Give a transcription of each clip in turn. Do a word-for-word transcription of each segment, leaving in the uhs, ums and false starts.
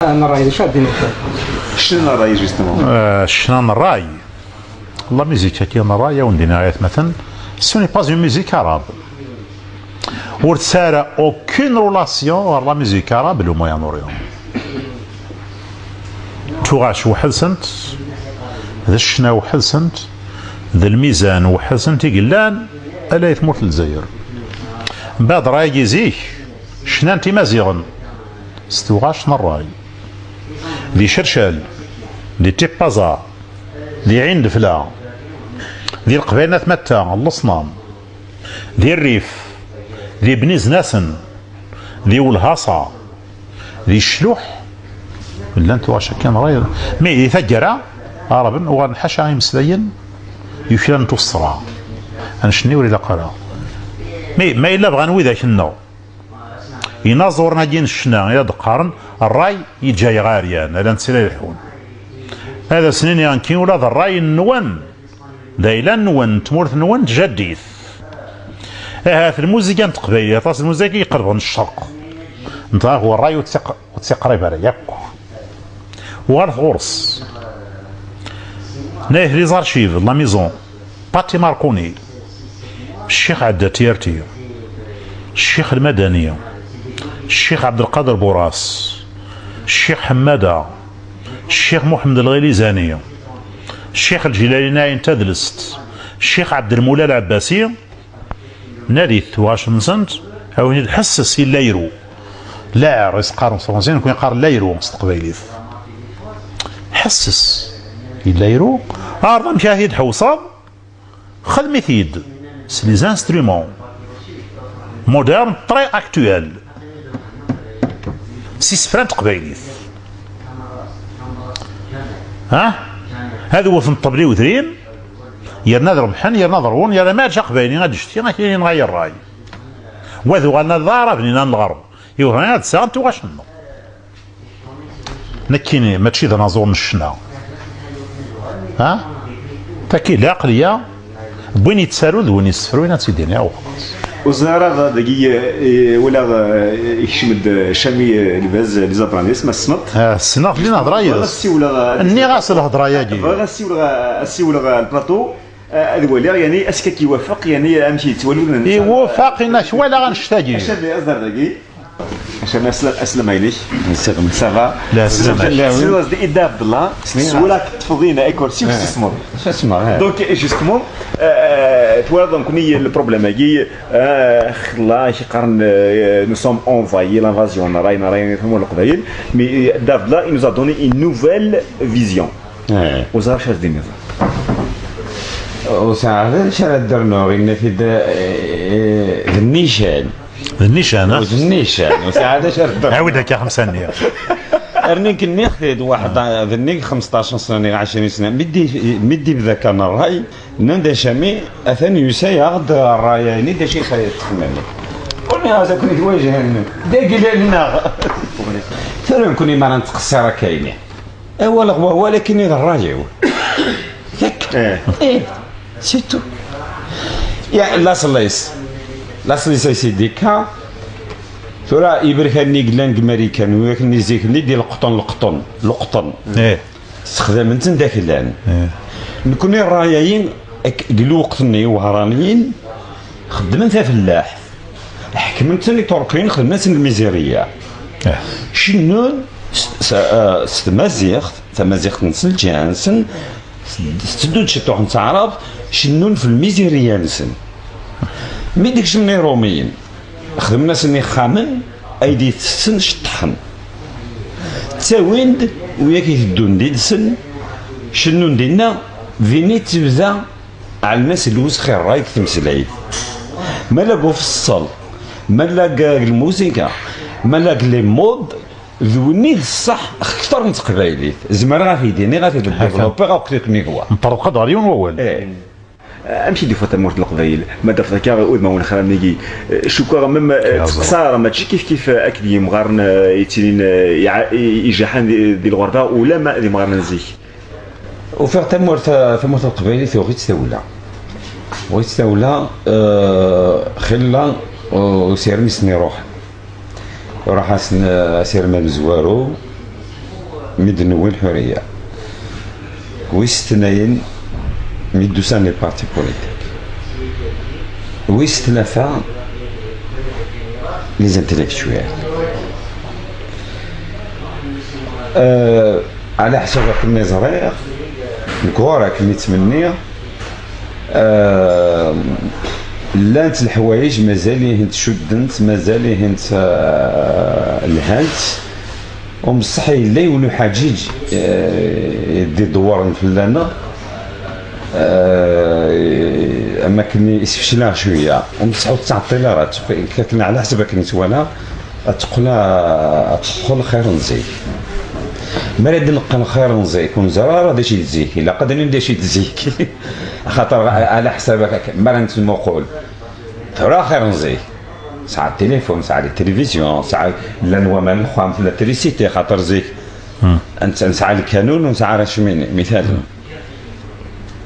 Ccna n ṛṛay, d acu ara d-tiniḍ? Ccna n ṛṛay, justement. Euh, ccna n ṛṛay. La musique-agi n ṛṛay, a wen-d-iniɣ, aytmaten, ce n'est pas une musique arabe. Ur tesɛi ara aucune relation ɣer la musique arabe le Moyen-Orient. Tuɣac weḥd-sent, d ccna weḥd-sent, d lmizan weḥd-sent i yellan ala i tmurt n Lezzayer. Mbeɛd ṛṛay-agi zik, cnan-t imaziɣen s tuɣac n ṛṛay. Di Cercal, di Tipaza, di Ɛin Defla, di Leqbayel n At Matta, Leṣnam, di Rrif, di Bni Znasen, di Welhaṣa, di Ccluḥ, llant tuɣac akken ṛṛay. Mi di taggara, Aɛraben uɣalen ḥaca imeslayen yuklan tuṣṣra. Annect-nni ur ilaq ara. Mi ma yella bɣan widak-nneɣ, inaẓuren-agi n ccna i ad qqaren, ṛṛay yeǧǧa-yaɣ ɛeryan, ala netta i la ileḥḥun. Ad asen-iniɣ nekki ula d ṛṛay-nwen, d ayla-nwen, n tmurt-nwen, d jaddit. Ahat lmuziga n teqbaylit, aṭas n lmuziga i iqerben ccerq. Netta ɣer ṛṛay ur tt-iq-, ur tt-iqrib ara yakk. Uɣalet ɣur-s. Nayt les archives, la maison, Pati Marconi, Ccix Ɛedda Tiyerti, Ccix Lmadani, Ccix Ɛebdelqader Buras, Ccix Ḥemmada, Ccix Muḥemmed Lɣilizani, Ccix Lǧilali n Ɛin Tadlest, Ccix Ɛebdelmula Lɛebbasi, Nadit tuɣac-nsent, a win-id ḥesses i llayru. Laɛer i s-qqaren s tefransist, nekkni neqqar llayru s teqbaylit. Ḥesses i llayru, ɛreḍ amek ara t-id-tḥewṣeḍ, xdem-it-id s les instruments modernes, très actuels. S isefra n teqbaylit. Ha? Ad wten ṭṭbel i wedrim, yerna ad rebḥen, yerna ad ṛwun, yerna ma ɛedc aqbayli ad d-icetki, akken yenɣa ṛṛay. Wa d uɣalen d aɛraben inan lɣerb, i uɣalen ad d-sɛan tuɣac-nneɣ. Nekkini, mačči d anaẓur n ccna. Ha? Taki, d lɛeqliya n win yettarun d win yessefrun, ad tt-id-iniɣ, u xlaṣ. Ur ẓriɣ ara dagi, eh, walaɣ, eh, ikcem-d, eh, Cami, eh, Lbaz, eh, les Abranis, ma tessneḍ? Ah, ssneɣ, lliɣ nehḍer yid-s. Bɣiɣ ad ssiwleɣ, eh, nniɣ-as lhedra-agi. Bɣiɣ ad ssiwleɣ, eh, ad ssiwleɣ, eh, le plateau, eh, ad waliɣ, yani, est-ce que iwafeq, yani, amek yettwali. Iwufeq, inak walaɣ annect-agi. A Cami, aẓar dagi. Aslama, aslama, aslama-inek. Aslama. Ça va? La, aslama. Tesliḍ-as-d i Dda Abdallah, s wala teṭṭfeḍ-in akursi u tesmesmeḍ. Tesmesmeḍ, eh. Donc, justement, euh, twalaḍ, nekkni, le problème-agi, euh, xella, i qqaren, euh, nous sommes envahis, l'invasion, ṛṛay, ṛṛay, ṛṛay, ṛṛay, Leqbayel, mais, euh, Dda Abdallah, il nous a donné une nouvelle vision. Eh. Ur ẓriɣ acu ara d-tiniḍ. Ur sɛiɣ ara acu ara d-rnuɣ, yenna-t-id, eh, d nnican. D nnican, ha? D nnican, ur sɛiɣ ara acu ara d-rnuɣ. Ɛawed akka xemsa-nni. Rnu-k nniɣ-t-id, waḥed, d nnig xemseṭṭac sna, nnig ɛecrin sna, mi d-, mi d-ibda kan ṛṛay, nnan-d a Cami, atan yusa-yaɣ-d ṛṛay-nni, d acu i xeddmen. Ur nniɣ-as akk nekk wajhen, d agellal-nneɣ. Tura nekkni mi ara nettqeṣṣir akka-ini. Awal ɣer wawal, akken i d ṛṛay-iw. Yak. Eh. Eh, c'est tout. Ya, laṣel-is. Laṣel-is ay sidika. Tura, iberkan-nni yellan deg Marikan, widak-nni zik-nni di leqṭen, leqṭen, leqṭen. Eh. Ssexdamen-ten d aklan. Eh. Nekkni ṛṛay-ayi, ak-, deg lweqt-nni, Iwehṛaniyen, xeddmen tafellaḥt. Ḥekmen-ten Iṭurkiyen, xedmen-asen lmiziriya. Eh. Cennun s, s, eh, s tmaziɣt, tamaziɣt-nsen, lǧiha-nsen, tetteddu-d ciṭuḥ n taɛrabt, cennun f lmiziriya-nsen. Mi d-kecmen Iṛumiyen, xedmen-asen ixxamen, ay d-itessen, ceṭṭḥen. Ttawin-d wiyak iteddun did-sen, cennun dinna, din i d-tebda Ɛelnas Lewsxi ṛṛay deg tmeslayt. Ma la deg ufeṣṣel, ma la deg lmuzika, ma la deg les modes, d win i d ṣṣeḥ kter n teqbaylit. Zemreɣ ad t-id-iniɣ, ad t-id-développiɣ akk akken yehwa. Nṭerḍeq-d ɣer yiwen wawal. Eh. Amek i d-tufa tamurt n Leqbayel? Ma d-tafeḍ akka udmawen xran-agi, eh, cukkeɣ même, eh, ttqeṣṣar, mačči kif kif, eh, akked yimɣaren, eh, yettilin, eh, iɛa-, i-, ijaḥen di, di lɣerba, ula ma d imɣaren n zik. Ufiɣ tamurt, tamurt n Leqbayel tuɣ-itt tawla. Tuɣ-itt tawla, eh, xilla, eh, usirem i sen-iruḥen. Iruḥ-asen, eh, asirem amezwaru, Mi d-newwi lḥuriya, wis tnayen mi d-usan les partis politiques, wis tlata les intellectuels. Euh, ɛla ḥsab akken i ẓriɣ, nekk ɣur-k mi ttmenniɣ, euh, llant leḥwayeǧ mazal ihent cuddent, mazal ihent, euh, lhant. Umṣeḥ yella yiwen uḥaǧiǧ, eh, i d-idewwren fell-aneɣ, eh, am akken i s-fecleɣ cwiya. Umṣeḥ ur tettɛeṭṭil ara, akken ɛla ḥsab akken i tt-walaɣ, ad teqqel, ad teqqel xir n zik. Mi ara d-neqqel xir n zik, ur neẓri ara d acu i d zik, ilaq ad d-nini d acu i d zik. Axaṭer ɛla ḥsab, mi ara nettmuqul, tura xir n zik. Sɛa tilifun, sɛa les télévisions, sɛa, llan waman n uxxam, tella trisiti, xaṭer zik nesɛa lkanun ur nesɛa ara cmini, mithal.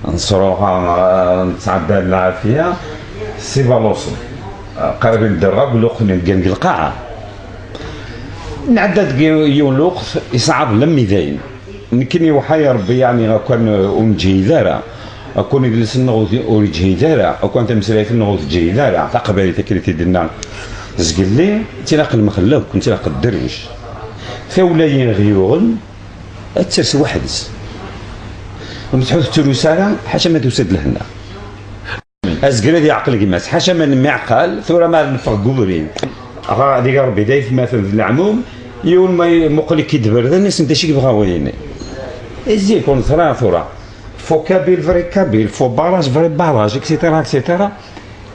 Nesruɣ, nesɛedda lɛafiya s ibaluṣen. Qrib i nedderɣ deg luqt neggan deg lqaɛa. Nɛedda deg yiwen luqt iṣɛeb lemmi dayen. Nekkini iwḥa-yi Rebbi, yeɛni, akken ur neǧhid ara, akken idles-nneɣ ur, ur yeǧhid ara, akken tameslayt-nneɣ ur teǧhid ara, taqbaylit akken i t-id-tenna zgelli, tilaq lmexlef, tilaq dderwic. Tawla-yi ɣ-yuɣen, ad ters weḥd-s. Ur tettḥut tettrus ara, ḥaca ma tusa-d lehna. Azger ad yeɛqel gma-s, ḥaca ma nemmiɛqal, tura ma neffeɣ deg ubrid. Ɣa, ad iga Rebbi d aytmaten d leɛmum, yiwen ma imuqel-ik-id berdan, asen d acu i yebɣa wayini. Zik ur neẓri ara tura. Faux kabyle, vrai kabyle, faux barrage, vrai barrage, et cetera, et cetera.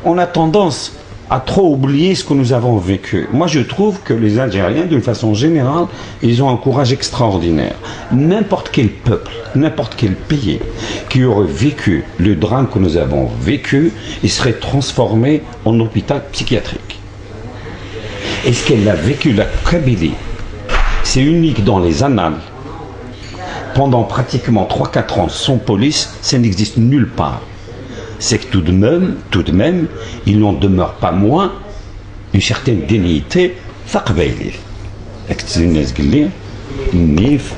On a tendance à trop oublier ce que nous avons vécu. Moi, je trouve que les Algériens, d'une façon générale, ils ont un courage extraordinaire. N'importe quel peuple, n'importe quel pays qui aurait vécu le drame que nous avons vécu, il serait transformé en hôpital psychiatrique. Et ce qu'elle a vécu, la Kabylie, c'est unique dans les annales. Pendant pratiquement trois quatre ans sans police, ça n'existe nulle part. C'est que tout de même, tout de même, il n'en demeure pas moins une certaine dignité taqbaylit. Ak ttinin azgelli, nnif,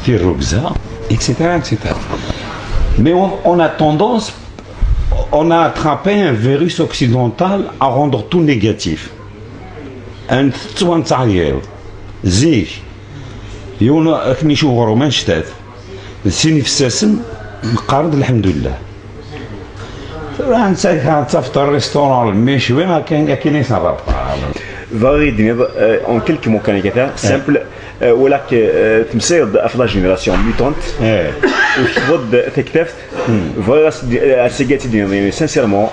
tirrugza, et cetera, et cetera. Mais on, on a tendance, on a attrapé un virus occidental à rendre tout négatif. Ad tettwanteɛyiḍ. Zik, yiwen akken icuɣer umanectat, d sin ifessasen, neqqar-d lḥemdullah. Tura netta ad tafeḍ restaurant lemmi cwi akken, akken i teḍra. Bɣiɣ ad d-tiniḍ, euh, en quelques mots kan akka, simple, euh, wala-k, euh, temsayeḍ ɣef la génération mutante, u tekfeḍ-d taktabt, bɣiɣ as-d-, ass-agi ad tt-id-tiniḍ, yani, sincèrement,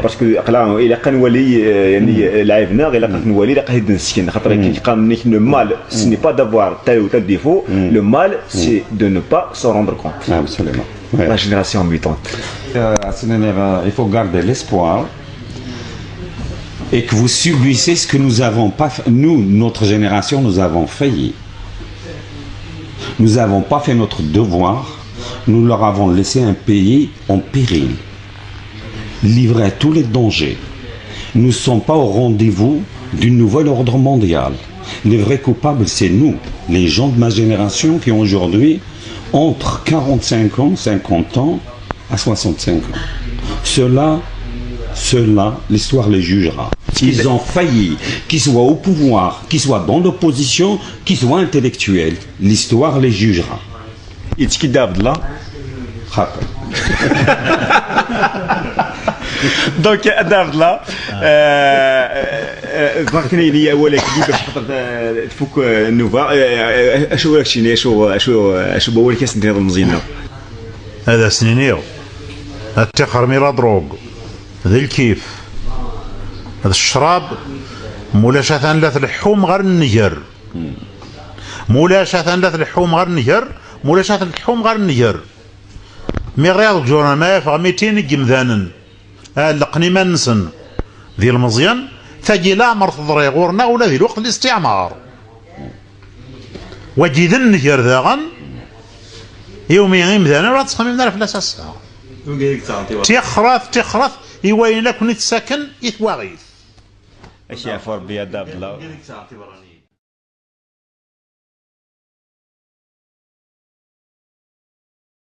parce que aql-aɣ ilaq ad nwali, euh, yani, lɛib-nneɣ, ilaq ad t-nwali, ilaq ad t-id-nesken, xaṭer akken qqaren-ak, le mal, ce n'est pas d'avoir tel ou tel défaut, le mal, c'est de ne pas s'en rendre compte. Absolument. La génération mutante. Euh, à ce moment-là, il faut garder l'espoir et que vous subissez ce que nous avons pas fait. Nous, notre génération, nous avons failli. Nous n'avons pas fait notre devoir. Nous leur avons laissé un pays en péril, livré à tous les dangers. Nous ne sommes pas au rendez-vous du nouvel ordre mondial. Les vrais coupables, c'est nous, les gens de ma génération qui ont aujourd'hui entre quarante-cinq ans, cinquante ans, à soixante-cinq ans. Ceux-là, ceux-là, l'histoire les jugera. Qu'ils ont failli, qu'ils soient au pouvoir, qu'ils soient dans l'opposition, qu'ils soient intellectuels, l'histoire les jugera. Yettki Dda Abdallah. Xaṭer. Donc, Dda Abdallah, euh, euh, bɣiɣ kan ad yili awal-agi bac xaṭer, euh, tfuk, euh, nnuba. Euh, euh, acu ara k-ttini, acu, acu, acu n wawal i as-d-tiniḍ i Meẓyan-a? Ad as-nini, ad tixrem i la drogue, d lkif, d ccrab, mulac atan la tleḥḥum ɣer nnger. Mulac atan la tleḥḥum ɣer nnger, mulac atan tleḥḥum ɣer nnger. Mi ɣriɣ deg ujurnal ma yafeɣ mitin n yimdanen ɛellqen iman-nsen d ilmeẓyen, tagi leɛmer teḍri ɣur-neɣ ula di lweqt n listiɛmar. Wagi d nnger daɣen, iwmi imdanen ur ttxemmimen ara fell-as ass-a. Tixret, tixret i wayen akk i tt-saken i twaɣit. Ad k-yeɛfu Rebbi a Dda Abdallah.